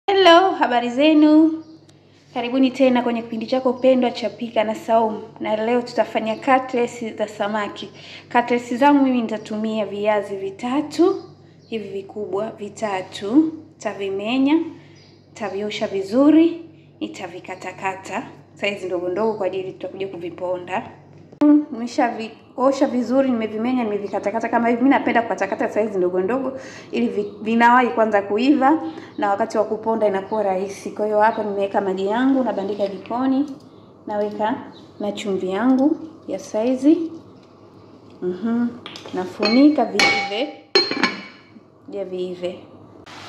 Hello, habari zenu. Karibuni tena kwenye kipindi chako pendwa cha Pika na Saumu. Na leo tutafanya cutlets za samaki. Cutlets zangu mimi nitatumia viazi vitatu, hivi vikubwa vitatu, nitavimenya, nitaviosha vizuri, nitavikatakata saizi ndogo ndogo kwa ajili tutakuja kuviponda. Nimeshaviosha vizuri, nimevimenya, nimevikatakata kama hivi. Mimi napenda kukatakata saizi ndogo ndogo ili vinawahi kwanza kuiva na wakati wa kuponda inakuwa rahisi. Kwa hiyo hapa nimeweka maji yangu, nabandika jikoni, naweka na chumvi yangu ya saizi. Nafunika viive. Je, viive.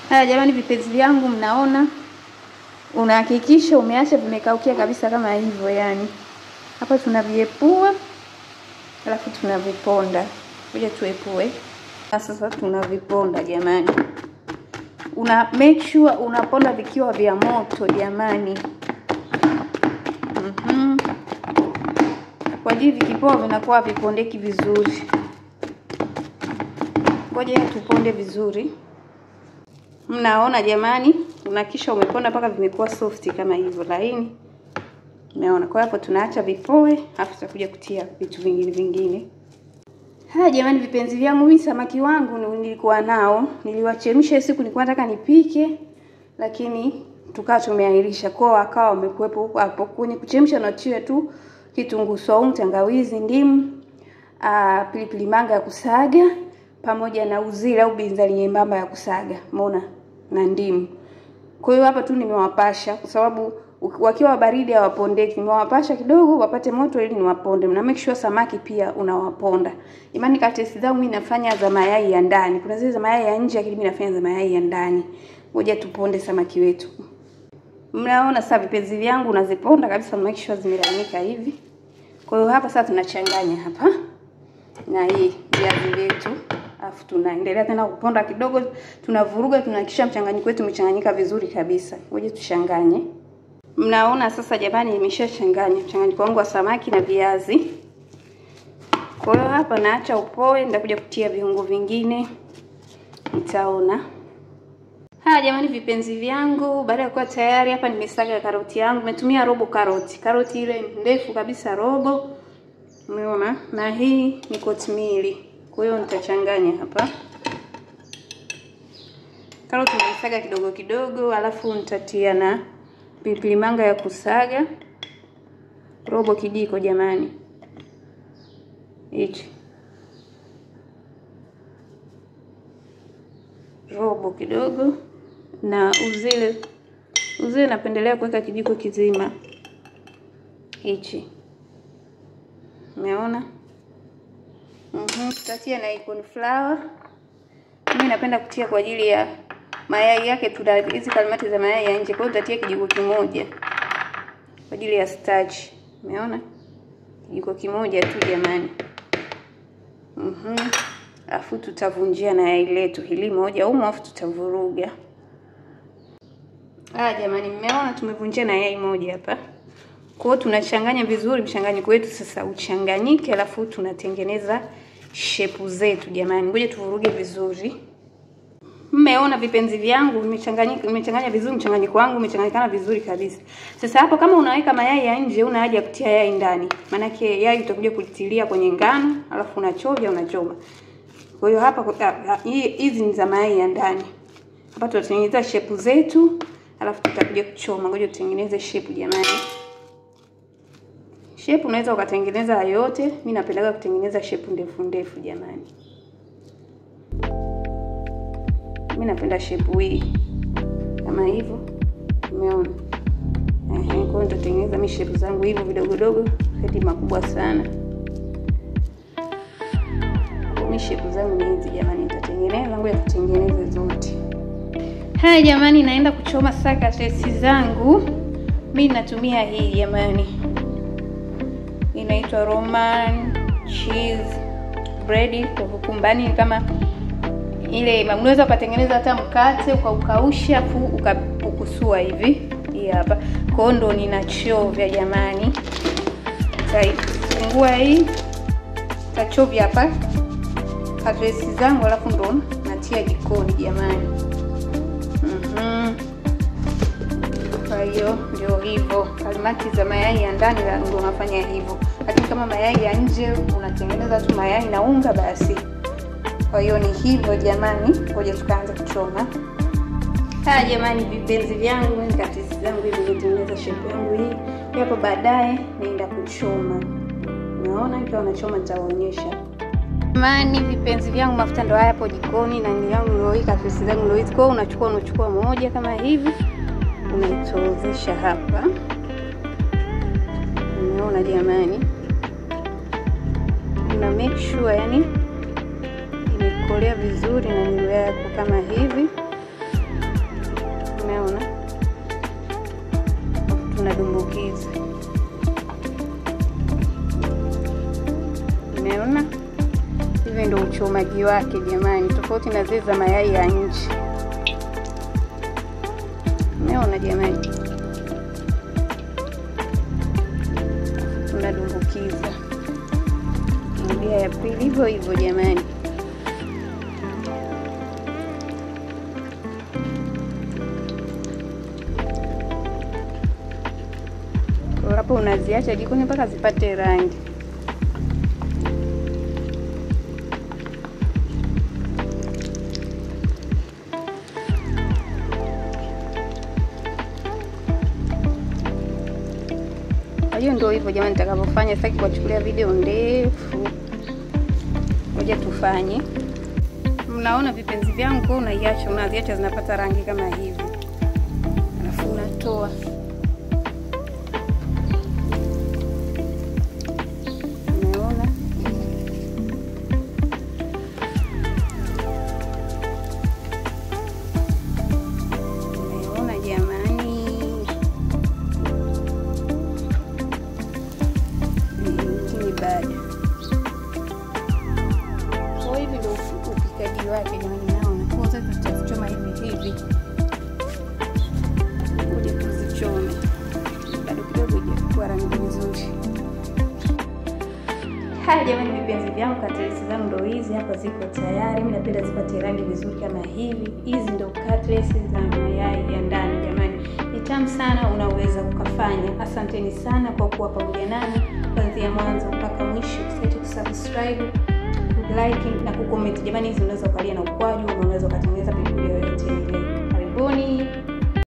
Haya jamani, vipenzi vyangu, mnaona unahakikisha umeacha vimekaukia kabisa kama hivyo yani. Hapa tunaviepua alafu tunaviponda. Ngoja tuepue. Sasa tunaviponda jamani. Una make sure unaponda vikiwa vya moto jamani. Kwa ajili vikipoa vinakuwa vipondeki vizuri. Ngoja tuponde vizuri. Mnaona jamani, unakisha umeponda mpaka vimekuwa soft kama hivyo laini. Umeona? Kwa hapo tunaacha vipoe, afu tutakuja kutia vitu vingine vingine. Haya jamani vipenzi vyangu, mimi samaki wangu nilikuwa nao, niliwachemsha siku nilikuwa nataka nipike, lakini tukawa tumeahirisha. Kwa wakawa wamekuepo huko hapo. Kwenye kuchemsha natia tu kitunguu saumu, tangawizi, ndimu, pilipili manga ya kusaga pamoja na uzile au binzari nyembamba ya kusaga. Umeona? Na ndimu. Kwa hiyo hapa tu nimewapasha kwa sababu wakiwa baridi hawapondeki. Nimewapasha kidogo wapate moto ili niwaponde. Na make sure samaki pia unawaponda. Imani cutlets zangu mimi nafanya za mayai ya ndani. Kuna zile za mayai ya nje lakini mimi nafanya za mayai ya ndani. Ngoja tuponde samaki wetu. Mnaona sasa vipenzi vyangu naziponda kabisa, make sure zimelainika hivi. Kwa hiyo hapa sasa tunachanganya hapa na hii viazi vyetu. Alafu tunaendelea tena kuponda kidogo, tunavuruga, tunahakikisha mchanganyiko wetu umechanganyika vizuri kabisa. Ngoja tuchanganye. Mnaona sasa jamani, nimeshachanganya mchanganyiko wangu wa samaki na viazi. Kwa hiyo hapa naacha upoe, nitakuja kutia viungo vingine. Mtaona. Haya jamani vipenzi vyangu, baada ya kuwa tayari hapa nimesaga karoti yangu. Nimetumia robo karoti. Karoti ile ndefu kabisa robo. Umeona? Na hii ni kotimili. Kwa hiyo nitachanganya hapa. Karoti nimeisaga kidogo kidogo, alafu nitatia na pilipili manga ya kusaga robo kijiko jamani. Hichi robo kidogo, na uzile napendelea kuweka kijiko kizima hichi. Umeona? Tutatia na corn flour. Mimi napenda kutia kwa ajili ya mayai yake, tuna hizi kalimati za mayai ya nje. Kwa hiyo tutatia kijiko kimoja kwa ajili ya starch. Umeona? Kijiko kimoja tu jamani. Afu tutavunjia na yai letu hili moja humo, afu tutavuruga. Jamani, mmeona tumevunjia na yai moja hapa. Kwa hiyo tunachanganya vizuri mchanganyiko wetu sasa uchanganyike, alafu tunatengeneza shepu zetu jamani. Ngoja tuvuruge vizuri. Mmeona vipenzi vyangu, nimechanganya vizuri mchanganyiko wangu, umechanganyikana vizuri kabisa. Sasa hapo kama unaweka mayai ya nje, una haja kutia yai ndani. Maana yake yai utakuja kulitilia kwenye ngano, alafu unachovya, unachoma. Kwa hiyo hapa hizi ni za mayai ya ndani. Hapa tutatengeneza shepu zetu, alafu tutakuja kuchoma. Ngoja tutengeneze shepu jamani. Shepu unaweza ukatengeneza yote. Mimi napendaga kutengeneza shepu ndefu ndefu jamani. Mimi napenda shepu hii kama hivyo. Umeona? Kwa hiyo nitatengeneza mimi shepu zangu hivyo vidogo dogo, hadi makubwa sana. Mimi shepu zangu ni hizi jamani, nitatengeneza. Ngoja tutengeneze zote. Haya jamani, naenda kuchoma sasa cutlets zangu. Mimi natumia hii jamani. Inaitwa Roman cheese bread kwa kukumbani, kama ile unaweza ukatengeneza hata mkate ukaukausha afu ukapukusua hivi. Hii hapa. Kwa hiyo ndo ninachovya jamani. Nitaifungua hii, nitachovya hapa cutlets zangu alafu ndo natia jikoni jamani. hiyo ndio hivyo, kalimati za mayai ya ndani ndio unafanya hivyo, lakini kama mayai ya nje unatengeneza tu mayai na unga basi. Kwa hiyo ni hivyo jamani, ngoja tukaanza kuchoma. Haya jamani, vipenzi vyangu, mimi katlesi zangu hivi nilitengeneza shape yangu hii. Hapo baadaye naenda kuchoma. Naona nikiwa nachoma nitawaonyesha. Jamani vipenzi vyangu, mafuta ndo haya hapo jikoni na ni yangu ndio hii katlesi zangu ndio hizi. Kwa hiyo unachukua moja kama hivi, unaitozesha hapa. Unaona jamani? Una make sure yani imekolea vizuri na nywele yako kama hivi. Umeona? Tunadumbukiza. Umeona? Hivi ndio uchomaji wake jamani, tofauti na zile za mayai ya nje. Umeona jamani? Tunadumbukiza. Rudia ya pili hivyo hivyo jamani. Hapo unaziacha jikoni mpaka zipate rangi. Kwa hiyo ndio hivyo jamani nitakavyofanya. Sitaki kuwachukulia video ndefu. Ngoja tufanye. Mnaona vipenzi vyangu, kwa unaiacha, unaziacha zinapata rangi kama hivi. Alafu unatoa. Unaona? Unaona jamani? Ni bado. Kwa hivi ndio upikaji wake jamani, naona. Kwa sasa tutazichoma hivi hivi. Kuja tuzichome. Bado kidogo ijakuwa rangi nzuri. Haya jamani vipenzi vyangu, katlesi zangu ndio hizi hapa ziko tayari. Mimi napenda zipate rangi vizuri kama hivi. Hizi ndio katlesi za mayai ya ndani jamani. Ni tamu sana, unaweza ukafanya. Asanteni sana kwa kuwa pamoja nami kuanzia mwanzo mpaka mwisho. Usiache kusubscribe, like na kucomment. Jamani hizi unaweza ukalia na ukwaju, unaweza ukatengeneza pilipili yoyote ile. Karibuni.